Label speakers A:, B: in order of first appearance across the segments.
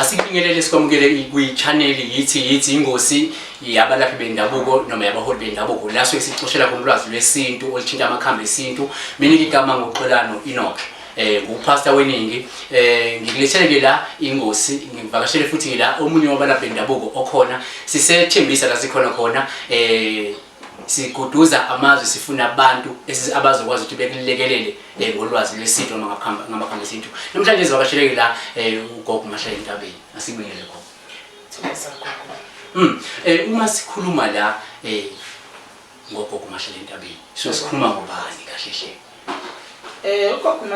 A: Asikubingelele sikwamukele kwi-channel yithi ingosi yabalaphi bendabuko noma yabaholi bendabuko la suke sicoshela khona ulwazi lwesintu oluthinta amakhambi esintu. Mina igama nguXolano Enoch. Ngupastor weningi, ngikulethele ke la ingosi, ngivakashele futhi ke la omunye wabalaphi bendabuko okhona sisethembisa la sikhona khona, siguduza amazwe, sifuna abantu abazokwazi ukuthi bekulekelele ngolwazi lwesintu noma ngamakhambi esintu. Namhlanje sivakasheleke la ugogo Mahlala Entabeni. Asikubingelele, gogo.
B: Thokoza, gogo.
A: Uma sikhuluma la ngogogo Mahlala Entabeni, so sikhuluma ngobani kahle hle?
B: Ugogo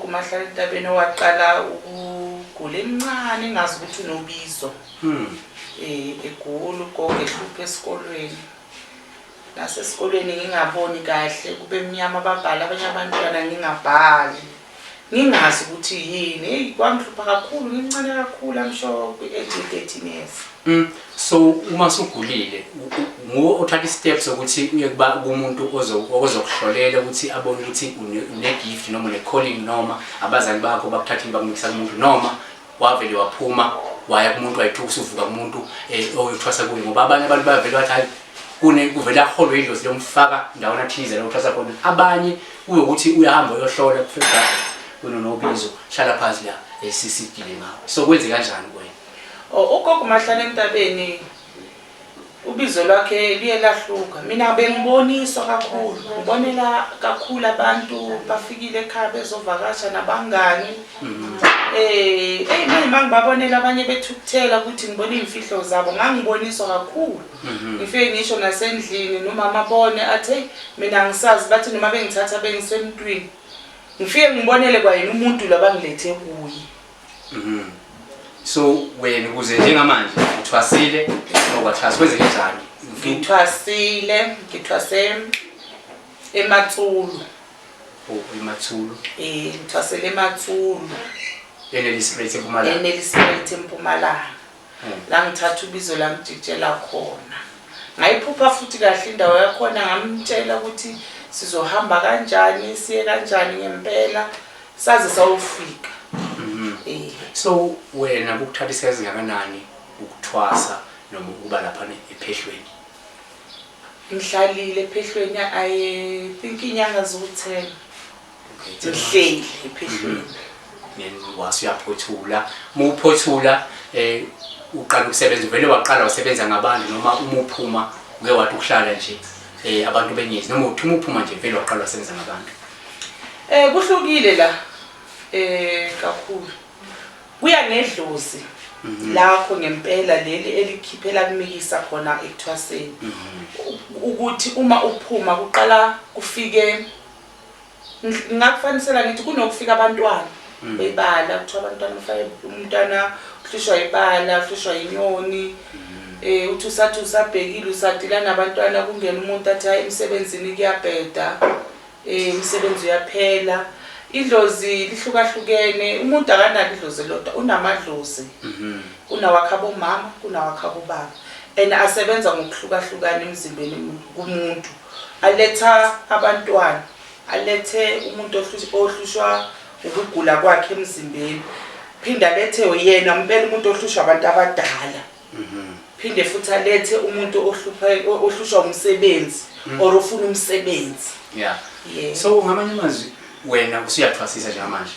B: Mahlala Entabeni owaqala ukugula emncane, engazi ukuthi unobizo. Egula ugogo, ehlupha esikolweni. Nasesikolweni ngingaboni kahle, kube mnyama, babhala abanye abantwana, ngingabhali. Ngingazi ukuthi yini. Hey, kwangihlupha kakhulu, ngimncane kakhulu, I'm sure kwi-age ye-13 years.
A: So uma sugulile, nguwe othatha i-steps sokuthi uye kuba kumuntu ozokuhlolela ukuthi abone ukuthi une-gift noma une-calling, noma abazali bakho bakuthathile bakumikisa kumuntu, noma wavele waphuma waya kumuntu wayithuka usuvuka kumuntu oyothwasa kuye? Ngoba abanye abantu bayavele bathi hayi, kune kuvele aholwe idlozi lomfaka ndawana thize la uthwasa khona. Abanye kuyokuthi uyahamba uyohlola, kufika wena nobizo, hlala phansi la esisidile ngawe. So kwenze kanjani kuwena?
B: Oh, ugogo Mahlala Entabeni ubizo lwakhe luye lahluka. Mina bengiboniswa kakhulu, ngibonela kakhulu abantu bafikile ekhaya bezovakasha nabangani. Hey, manje mangibabonela abanye bethukuthela ukuthi ngibona iy'mfihlo zabo, ngangiboniswa kakhulu. Ngifike ngisho nasendlini nomama abone, athi, "Hey, mina angisazi." Bathi noma bengithatha bengisemntwini, ngifike ngibonele kwayena umuntu lo abangilethe kuye.
A: So wena ukuze njengamanje uthwasile noma wathwasa, kwenze kanjani?
B: Ngithwasile, ngithwase eMatsulu.
A: Oh, eMatsulu.
B: Ngithwasele eMatsulu.
A: ENelspruit, eMpumalanga.
B: ENelspruit, eMpumalanga. La ngithatha ubizo lamjikijela khona. Ngayiphupha futhi kahle indawo yakhona, ngamtshela ukuthi sizohamba kanjani, siye kanjani ngempela, saze sawufika.
A: So wena kukuthatha isikhathi esingakanani ukuthwasa noma ukuba lapha ephehlweni?
B: Ngihlalile ephehlweni, I think inyanga ziwu-10. Ngihleli ephehlweni.
A: Then wase uyaphothula. Uma uphothula, uqala ukusebenza, uvele waqala wasebenza ngabantu, noma uma uphuma uke wathi ukuhlala nje abantu benyezi, noma uthi uma uphuma nje vele waqala wasebenza ngabantu?
B: Kuhlukile la kakhulu. Kuya ngedlozi lakho ngempela leli elikhiphela kumikisa khona ekuthwaseni. Ukuthi uma uphuma kuqala kufike, ngingakufanisela ngithi kunokufika abantwana bebala, kuthiwa abantwana ufake umntwana uhlushwa ibala, uhlushwa inyoni. Uthi usathi usabhekile, usadila nabantwana, kungena umuntu athi, "Hayi, emsebenzini kuyabheda, umsebenzi uyaphela." Idlozi lihlukahlukene, umuntu akanalo idlozi elodwa, unamadlozi. Kunawakhe abomama, kunawakhe abobaba, and asebenza ngokuhlukahlukana emzimbeni kumuntu. Aletha abantwana, alethe umuntu ohlushwa ukugula kwakhe emzimbeni, phinde alethe yena mpela umuntu ohlushwa abantu abadala, phinde futhi alethe umuntu ohlupha, ohlushwa umsebenzi or ofuna umsebenzi.
A: So ngamanye amazwi wena usuyathwasisa njengamanje?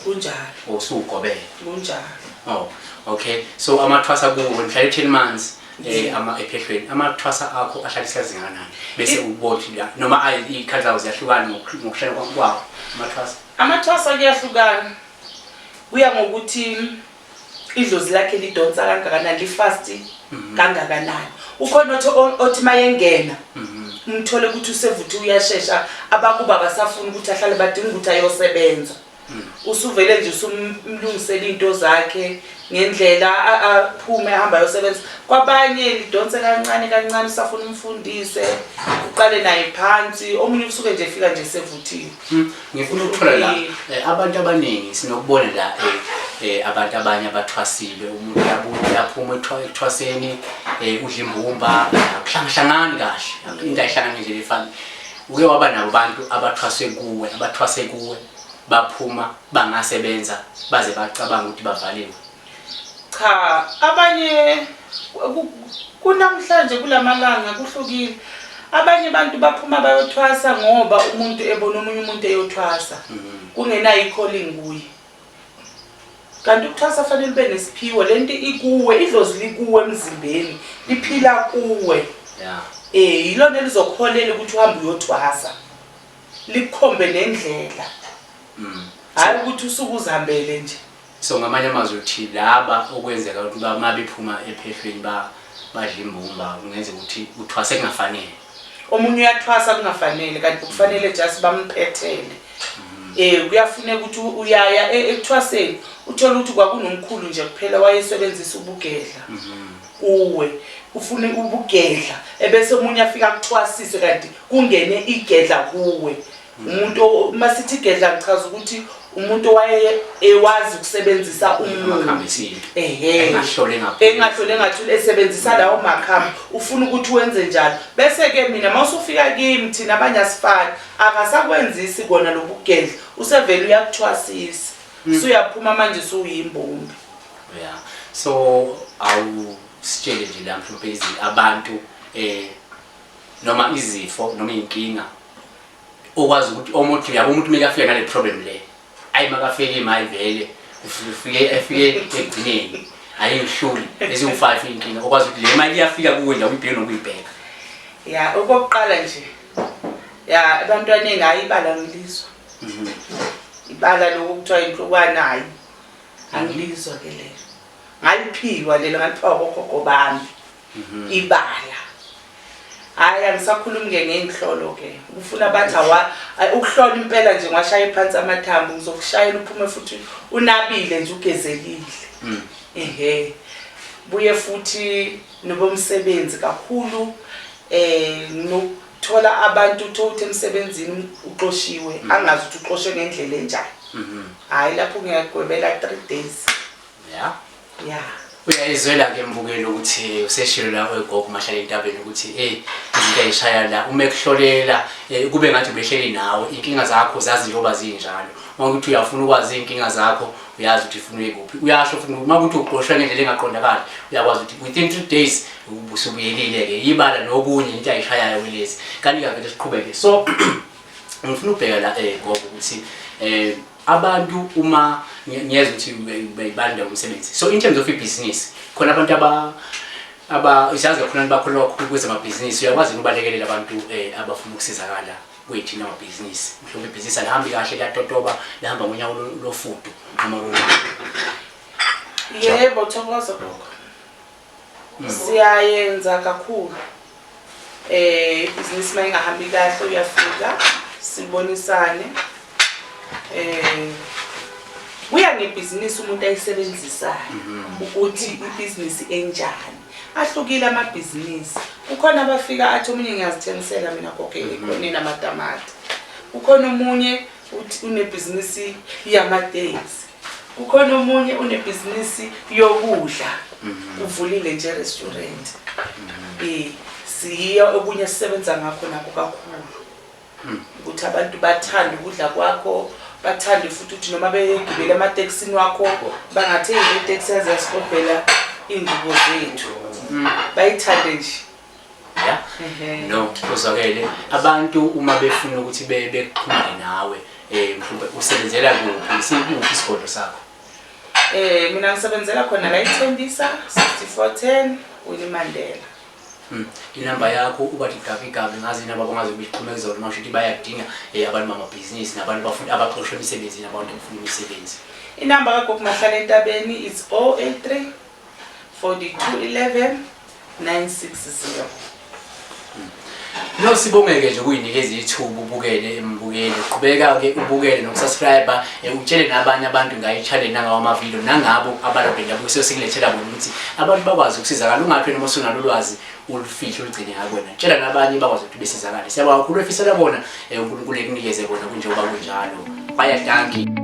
B: Kunjalo.
A: Usugobela?
B: Kunjalo.
A: Oh, okay. So amathwasa kuwe nihlale 10 months ama ephehlweni, amathwasa akho ahlala isikhathi singakanani bese ubothi la, noma iy'khathi zawo ziyahlukana ngokuhlala kwawo amathwasa?
B: Amathwasa kuyahlukana, kuya ngokuthi idlozi lakhe lidonsa kangakanani, li-fast kangakanani. Ukhona othi mayengena umthole ukuthi usevuthe, uyashesha, abakuba basafuna ukuthi ahlale, badinga ukuthi ayosebenza. Usuvele nje usumlungisela iy'nto zakhe ngendlela, aphume ahambe ayosebenza. Kwabanye lidonse kancane kancane, usafuna umfundise, uqale naye phansi. Omunye usuke nje efika nje sevuthiwe.
A: Ngifuna ukuthola la, abantu abaningi sinokubona la, abantu abanye abathwasile, umuntu uyabuya uyaphuma ekuthwaseni, udla imbumba, akuhlangahlangani kahle, into ayihlangani ngendlela efana. Uke waba nabo abantu abathwaswe kuwe, abathwase kuwe? baphuma bangasebenza baze bacabanga ukuthi bavaliwe?
B: Cha, abanye kunamhlanje kulamalanga kuhlukile. Abanye abantu baphuma bayothwasa ngoba umuntu ebona omunye umuntu eyothwasa. Kungenayo i-calling kuye. Kanti ukuthwasa fanele ube nesiphiwo, lento ikuwe, idlozi likuwe emzimbeni, liphila kuwe. Yilona elizokuholela ukuthi uhambe uyothwasa. Likukhombe nendlela. Hayi ukuthi usuke uzihambele nje.
A: So ngamanye amazwi uthi laba okwenzeka ukuthi uma bephuma ephehlweni badla imbumba, kungenzeka ukuthi uthwase kungafanele.
B: Omunye uyathwasa kungafanele, kanti kufanele just bamphethele. Kuyafuneka ukuthi uyaya ekuthwaseni, uthole ukuthi kwakunomkhulu nje kuphela wayesebenzisa ubugedla kuwe, ufune ubugedla, ebese omunye afika akuthwasise kanti kungene igedla kuwe. Umuntu uma sithi igedla ngichaza ukuthi umuntu owaye ewazi ukusebenzisa
A: amakhambi esintu.
B: Engahlole ngaphuli. Engahlole ngathuli, esebenzisa lawo makhambi, ufuna ukuthi wenze njalo. Bese-ke mina uma usufika kimi, thina abanye asifani, akasakwenzisi kona lobugedla, usevele uyakuthwasisa. Usuyaphuma manje usuyimbumbi.
A: Yeah. So awusitshele nje la mhlawumbe abantu noma izifo noma iy'nkinga okwazi ukuthi omuntu uyabo umuntu kumele afike nale problem le, ayi makafike imali vele ufike efike ekugcineni ayingihluli eziwu-5 iy'nkinga okwazi ukuthi le mali iyafika kuwe nje awuyibheki nokuyibheka.
B: Ya, okokuqala nje, ya, ebantwaneni hayi ibala ngilizwa. Ibala lokhu kuthiwa inhlukwana, hayi angilizwa ke lelo. Ngaliphiwa lelo, ngaliphiwa kogogo bami. Ibala. Hayi angisakhulumi ke ngey'nhlolo ke. Ufuna bathi awa ukuhlola impela nje ngiwashaye phansi amathambo, ngizokushayela uphume futhi unabile nje ugezekile. Ehhe. Buye futhi nobomsebenzi kakhulu, nokuthola abantu uthola ukuthi emsebenzini uxoshiwe, angazi ukuthi uxoshwe ngendlela enjani. Hayi lapho ngiyagwebela 3 days. Yeah.
A: Uyayizwela ke mbukelo ukuthi useshilo la oyigogo mahlala entabeni ukuthi izinto ayishaya la uma ekuhlolela kube ngathi ubehleli nawe, inkinga zakho zazi njengoba zinjalo. Uma ukuthi uyafuna ukwazi inkinga zakho uyazi ukuthi ufuna uye kuphi. Uyasho futhi uma ukuthi uxoshwe ngendlela engaqondakali uyakwazi ukuthi within 3 days ubusubuyelile ke ibala nokunye into ayishayayo kulezi. Kanti ke vele siqhubeke. So ngifuna ukubheka la gogo ukuthi abantu uma ngiyezwa ukuthi bayibanda umsebenzi. So in terms of ibhizinisi khona abantu aba uyazi kakhulu abantu bakholwa kakhulu kwezamabhizinisi, uyakwazi ukubalekelela abantu abafuna ukusizakala kwethina amabhizinisi. Mhlawumbe ibhizinisi alihambi kahle, liyatotoba, lihamba ngonyawo lofudu noma
B: Yebo, thokoza gogo. Siyayenza kakhulu. Ibhizinisi mayingahambi kahle uyafika sibonisane. Kuya ngebhizinisi umuntu ayisebenzisayo ukuthi ibhizinisi enjani. Ahlukile amabhizinisi. Kukhona abafika athi omunye ngiyazithengisela mina gogo ekhoneni amatamati. Kukhona omunye uthi unebhizinisi yamatekisi. Kukhona omunye unebhizinisi yokudla. Uvulile nje restaurant. Siyiyo okunye sisebenza ngakho nakho kakhulu. Ukuthi abantu bathande ukudla kwakho, bathande futhi ukuthi noma begibele ematekisini wakho bangathengi iteksi yaze yasikobhela iy'ngubo zethu. Bayithande nje.
A: No, kuzwakele. Abantu uma befuna ukuthi bexhumane nawe, mhlawumbe usebenzela kuphi? Sikuphi isigodlo sakho?
B: Mina ngisebenzela khona la eThembisa 6410 Winnie Mandela.
A: Inamba yakho ubathi gabi gabi ngazi inamba abangaze bexhume kuzona uma usho ukuthi bayakudinga abantu bamabhizinisi nabantu bafuna abaxoshwe emsebenzini, abantu abafuna imisebenzi.
B: Inamba kaGogo Mahlala Entabeni is 083 42 11 960.
A: No, sibongeke nje ukuyinikeza ithuba ubukele embukeli. Qhubeka ke ubukele nokusubscribe, utshele nabanye abantu ngayo i-channel nangawo ama-video nangabo abalapha endabuko sesinilethela bona ukuthi abantu bakwazi ukusizakala. Ungathi wena uma usunalo ulwazi ulufihle ulugcine ngakwena. Tshela nabanye bakwazi ukuthi besizakale. Siyabonga kakhulu, efisela bona uNkulunkulu ekunikeze kona kunjengoba kunjalo. Bayadanki.